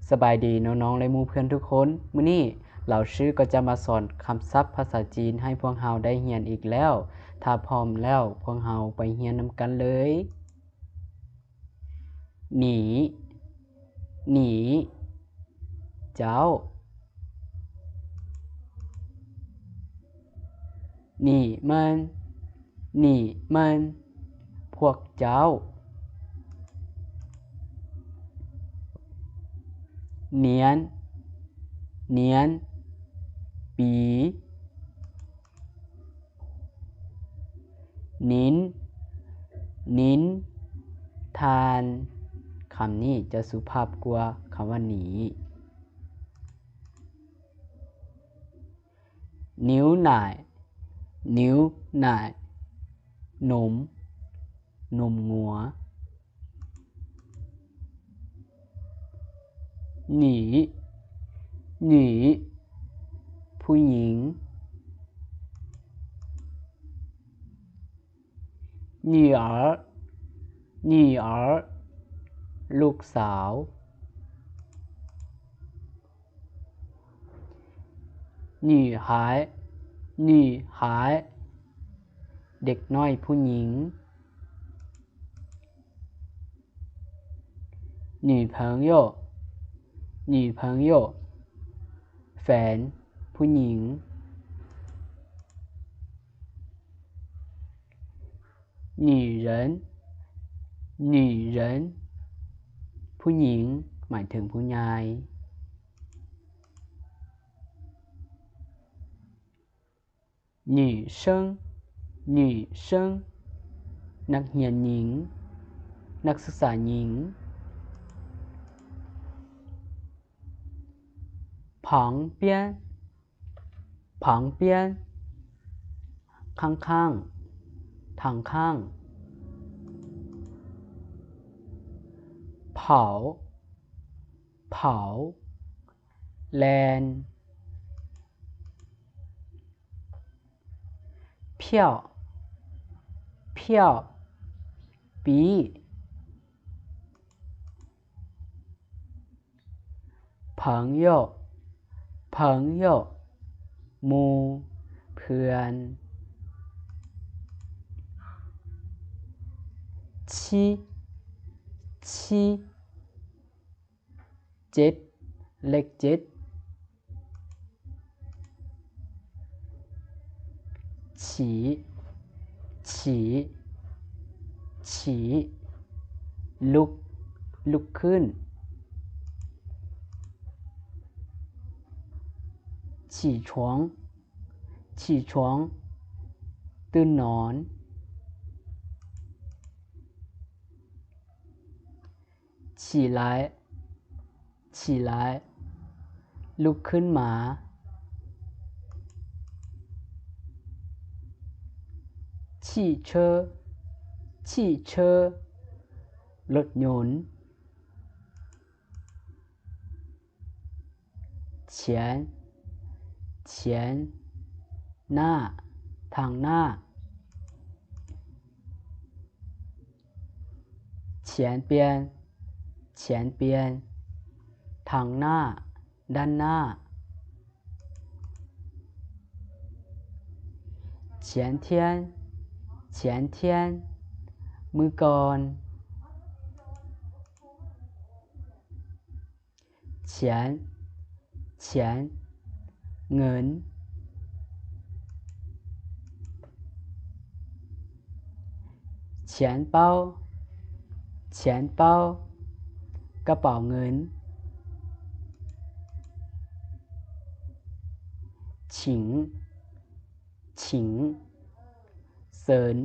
ສະບາຍດີນ້ອງໆ ແລະ ໝູ່ເພື່ອນທຸກຄົນ. ມື້ນີ້ລາວຊື່ກໍຈະມາສອນຄຳສັບພາສາຈີນໃຫ້ພວກເຮົາໄດ້ຮຽນອີກແລ້ວ. ຖ້າພ້ອມແລ້ວ, ພວກເຮົາໄປຮຽນນຳກັນເລີຍ. ໜີ, ໜີ, ເຈົ້າ. 你们, 你们, ພວກເຈົ້າ. 年, 年, ປີ. 您, 您, ທ່ານ. ຄຳນີ້ຈະສຸພາບກວ່າຄຳວ່າ 你. 牛奶, 牛奶, ນົມ, ນົມງົວ. 女, 女, ຜູ້ຍິງ. 女儿, 女儿, ລູກສາວ. 女孩, 女孩, ເດັກນ້ອຍຜູ້ຍິງ. 女朋友, 女朋友, ແຟນຜູ້ຍິງ. 女人, 女人, ຜູ້ຍິງ ໝາຍເຖິງຜູ້ໃຫຍ່. 女生, 女生, ນັກຮຽນຍິງ, ນັກສຶກສາຍິງ. 旁边, 旁边, ຂ້າງໆ, ທາງຂ້າງ. 跑, 跑, ແລ່ນ. 票, 票, ປີ້. 朋友, 朋友, ໝູ່, ເພື່ອນ. 七, 七, ເຈັດ, ເລກເຈັດ. 起, 起, 起, ລຸກ, ລຸກຂຶ້ນ. 起床, 起床, ຕື່ນນອນ. 起来, 起来, ລຸກຂຶ້ນມາ. 汽车, 汽车, ລົດຍົນ. 前, 前, ໜ້າ, ທາງໜ້າ. 前边, 前边, ທາງໜ້າ, ດ້ານໜ້າ. 前天, 前天, ມື້ກ່ອນ. 钱, 钱, ເງິນ. 钱包, 钱包, ກະເປົາເງິນ. 请, 请, ເຊີນ,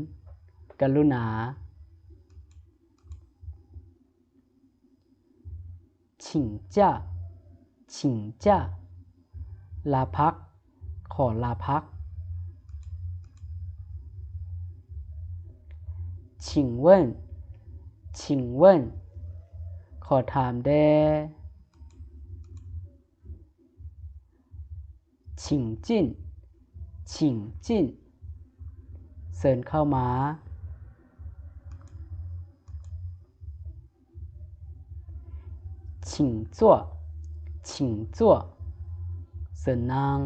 ກະລຸນາ. 请假, 请假, ລາພັກ, ຂໍລາພັກ. 请问, 请问, ຂໍຖາມແດ່. 请进, 请进, ເຊີນເຂົ້າມາ. 请坐,请坐 ເຊີນນັ່ງ.